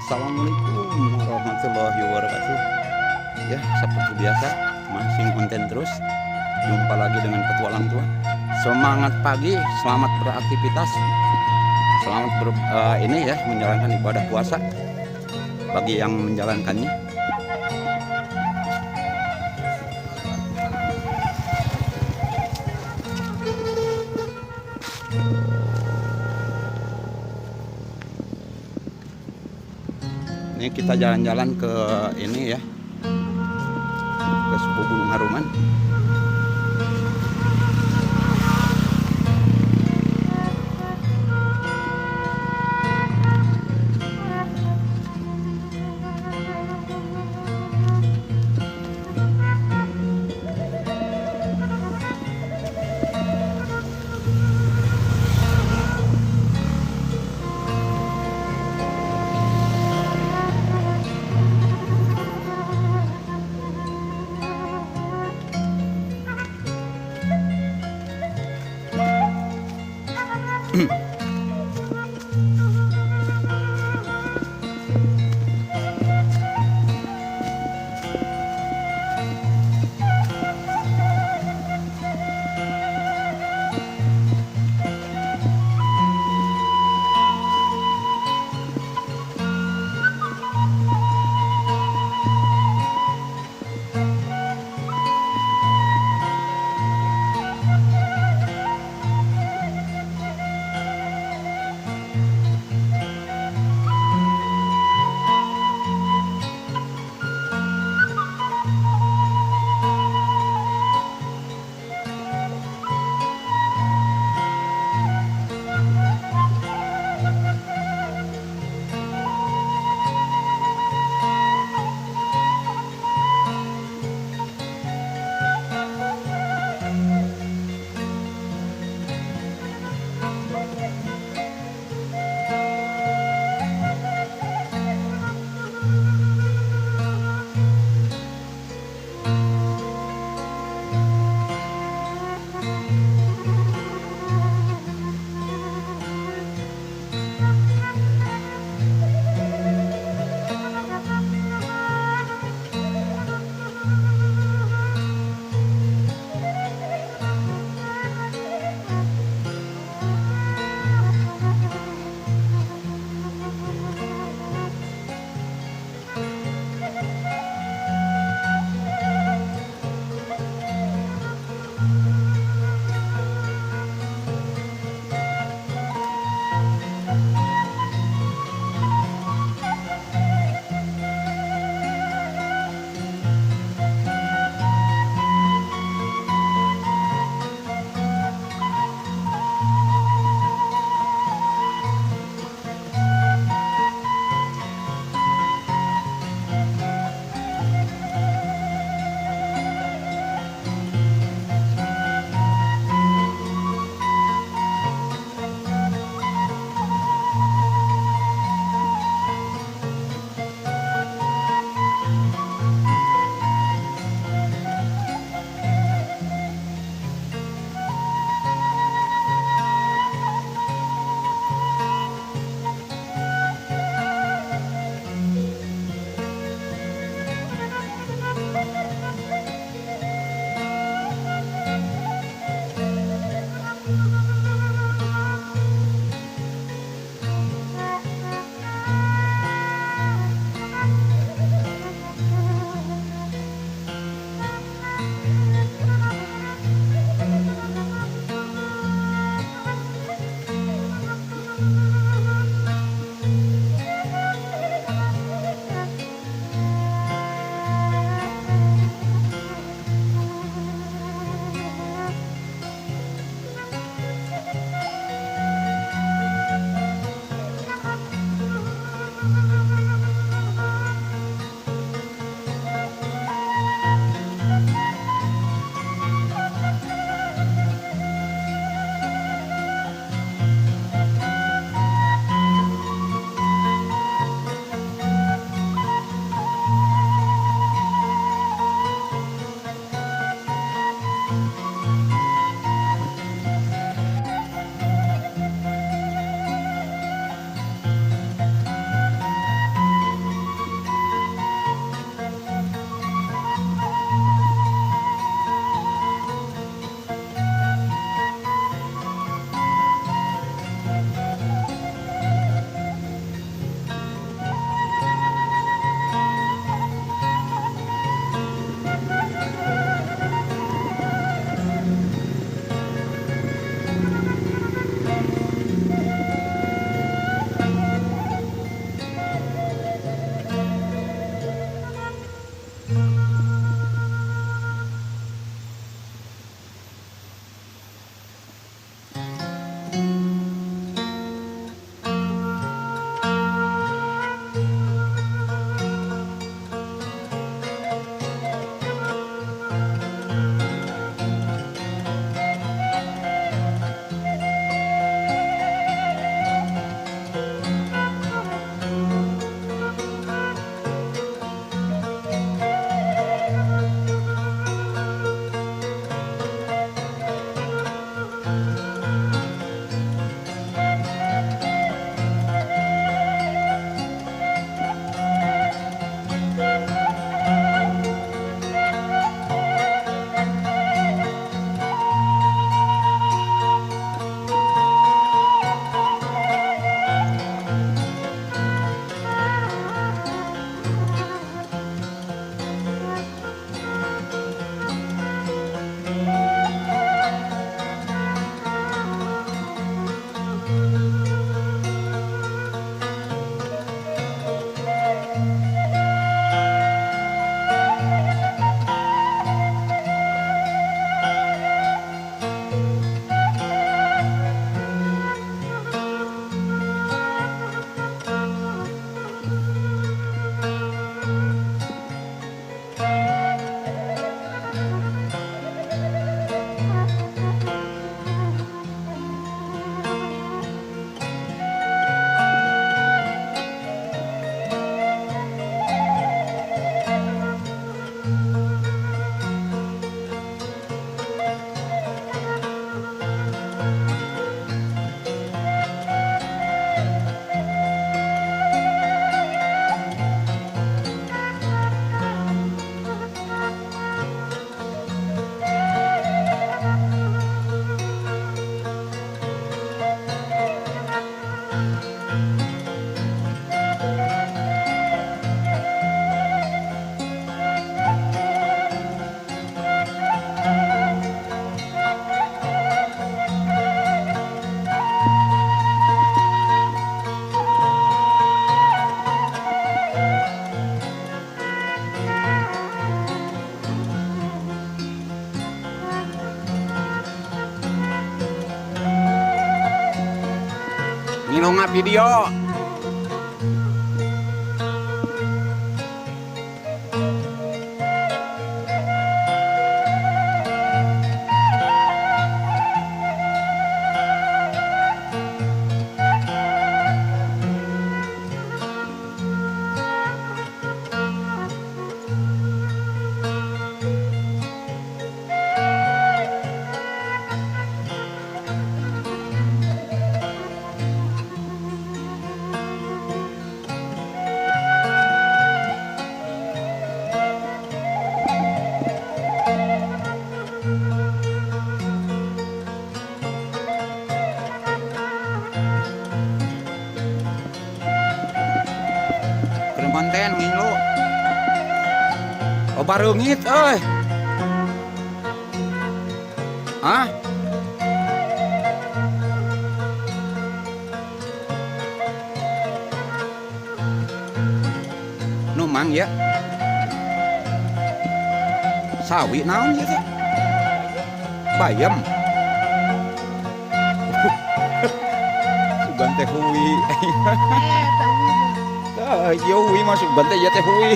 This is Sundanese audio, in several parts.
Assalamualaikum warahmatullahi wabarakatuh. Ya, seperti biasa masih konten terus. Jumpa lagi dengan Petualang Tua. Semangat pagi, selamat beraktivitas, selamat ini ya, menjalankan ibadah puasa bagi yang menjalankannya. Ini kita jalan-jalan ke ini ya, ke sebuah Gunung Haruman. Ngilu video. Konten ngilu. Oh bareungit euy. Hah? Nu mang ya. Sawi naon ieu teh? Bayam. Sugan teh hui. Iya hui masuk bante ya teh hui.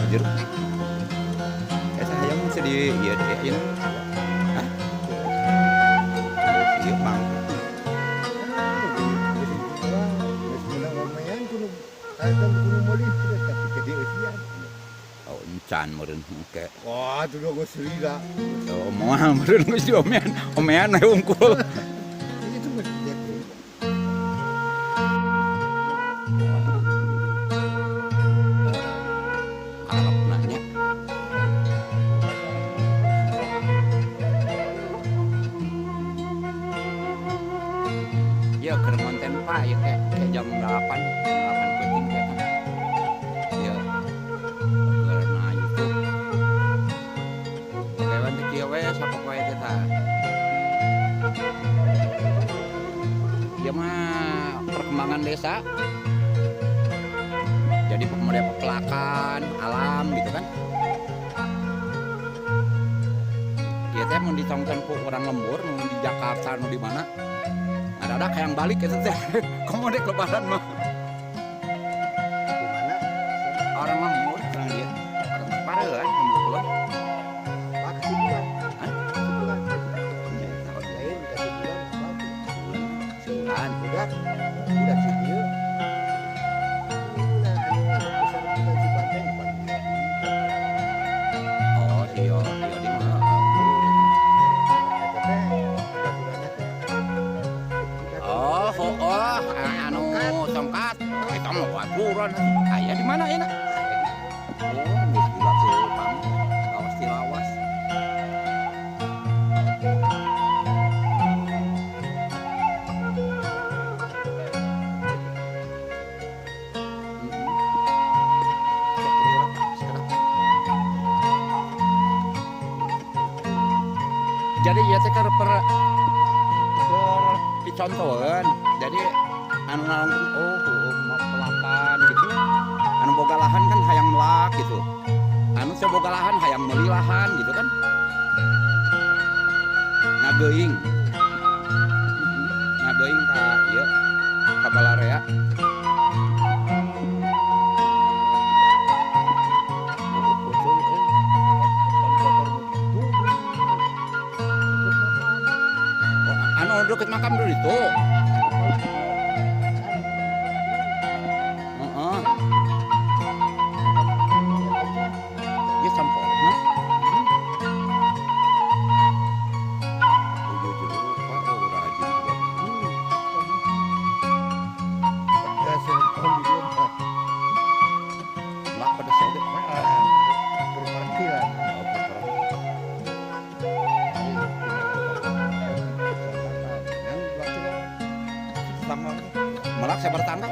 Jeruk. Eta hayam teh di ieu deh ieu. Hah? Ieu mang. Oh, encan meureun engke. Wah, tuh geus lila. Oh, moal meureun geus diomean. Omean we unggul. Ya keur konten Pak ya kayak jam 8 penting kayak kan. Ya keur na YouTube. Kewan teh kieu we sapopoe teh tah. Ieu mah perkembangan desa. Jadi pemuda pepelakan alam gitu kan. Ieu teh mun ditonton ku urang lembur nu di Jakarta nu di mana. Ada kayak yang balik itu teh, komo dek lebaran mah. Di mana? Orang lembur, orang dia, orang Pareuan, lembur kulon. Pak Kesimpulan. Hah? Kesimpulan. Ya, tahu lain kesimpulan apa? Kesimpulan. Udah sih dia. Nah, anu besar bukan si Banteng depan dia. Oh, si yo, yo di mana? Eta teh aturannya teh. Oh, oh, anu tongkat. Eta mah aturan. Aya di mana enak? Oh, geus gila tuh, Pang. Lawas ti lawas. Jadi ieu teh keur per dicontohan. Jadi anu nalangkung oh pelakan gitu. Anu boga lahan kan hayang melak gitu. Anu teu boga lahan hayang meuli lahan gitu kan. Ngageuing. Ngageuing ka ieu ka balarea. Anu deket makam dulu itu. Heeh. Ya sampol nah. Melak saya bertanggal.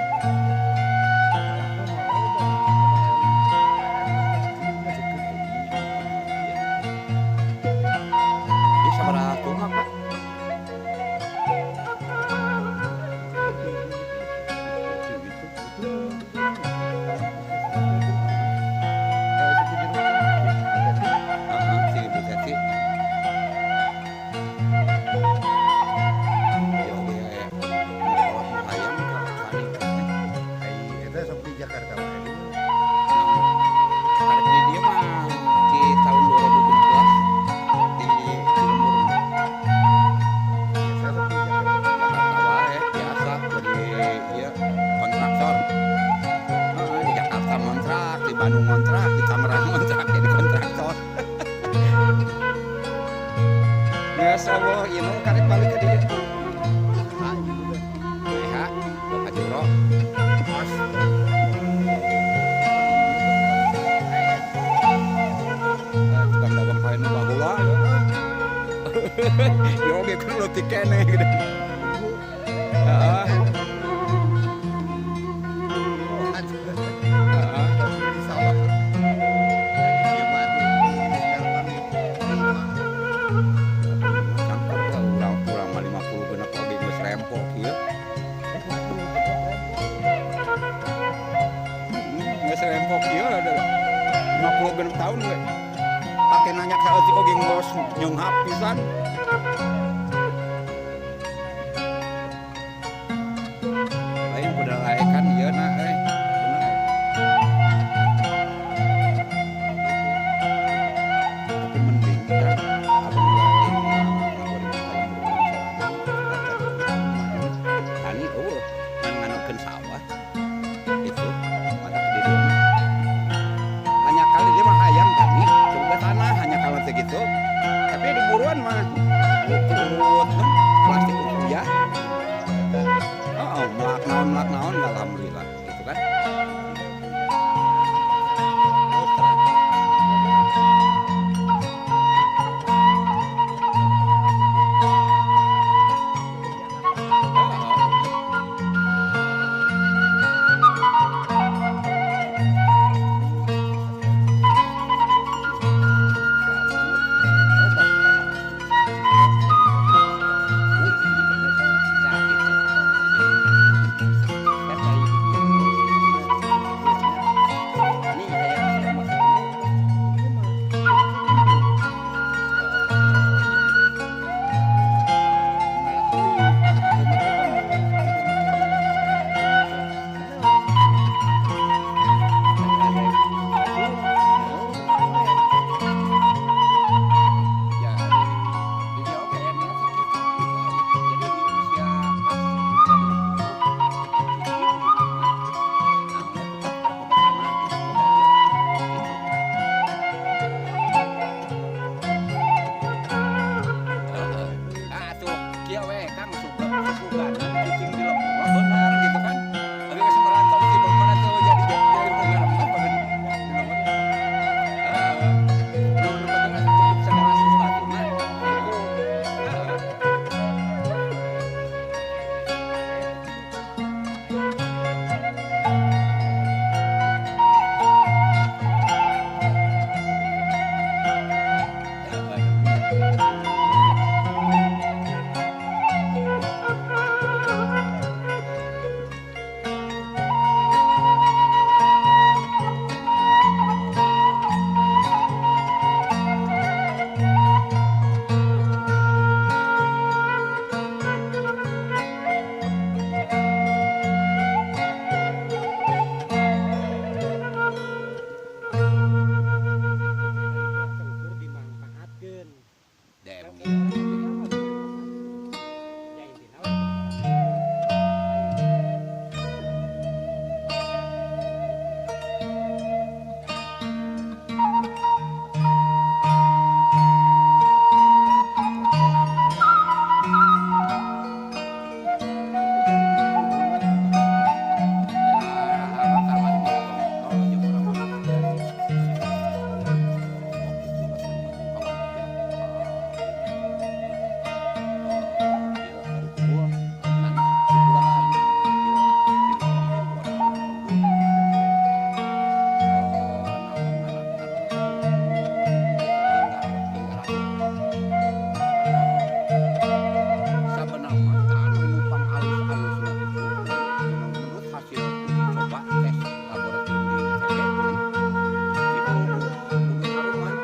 Ini sabaraha tunggak, Pak? Heeh, si Bu Teti. Geus eueuh ieu karek balik ka dieu. Ah, gitu deh. Eha, Bapak Juro. Pas. Tukang dagang kain nu baheula. Yo ge kan leutik keneh gitu. Heeh. Heeh. Di sawah. Lagi kieu mah atuh, di Cangker lah urang urang mah 56 oge geus rempok kieu. Geus rempok kieu ada 56 tahun we. Pake nanya ka eutik oge geus nyeunghap pisan. Lain kuda laekan ieu na euy. Bener. Tapi mending kan abang lain ngagoreng kalau urang sorangan tani eueuh ngan nganokeun sawah itu mata di dieu mah. Hanya kali dia mah hayang tani coba tanah hanya kalau teh gitu, tapi di buruan mah urut plastik ya. Oh, melak naon alhamdulillah gitu kan. Terus terang. Ukur dimanfaatkeun. Dem. Ya intina we. Hasil uji coba tes laboratorium di ITB itu bumi haruman.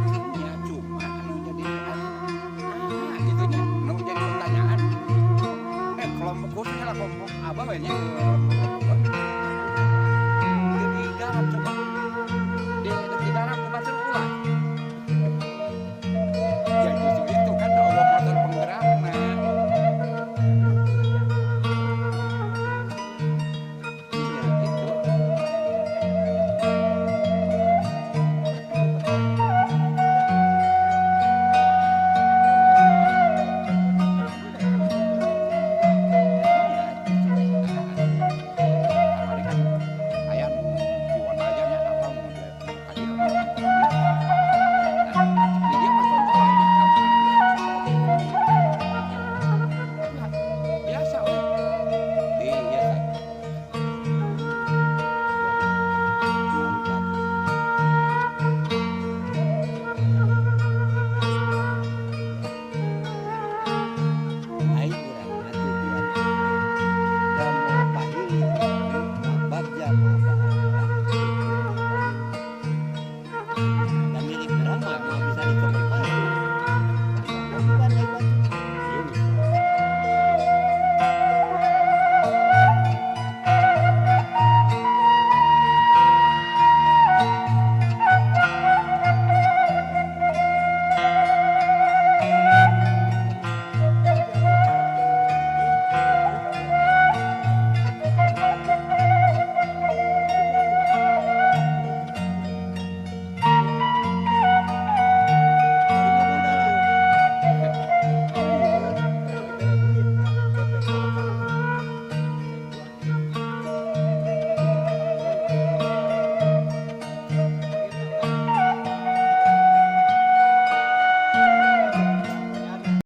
Jadi ya cuma anu jadi nah gitu nya anu jadi pertanyaan, kelompok khususnya lah kelompok abah we nya.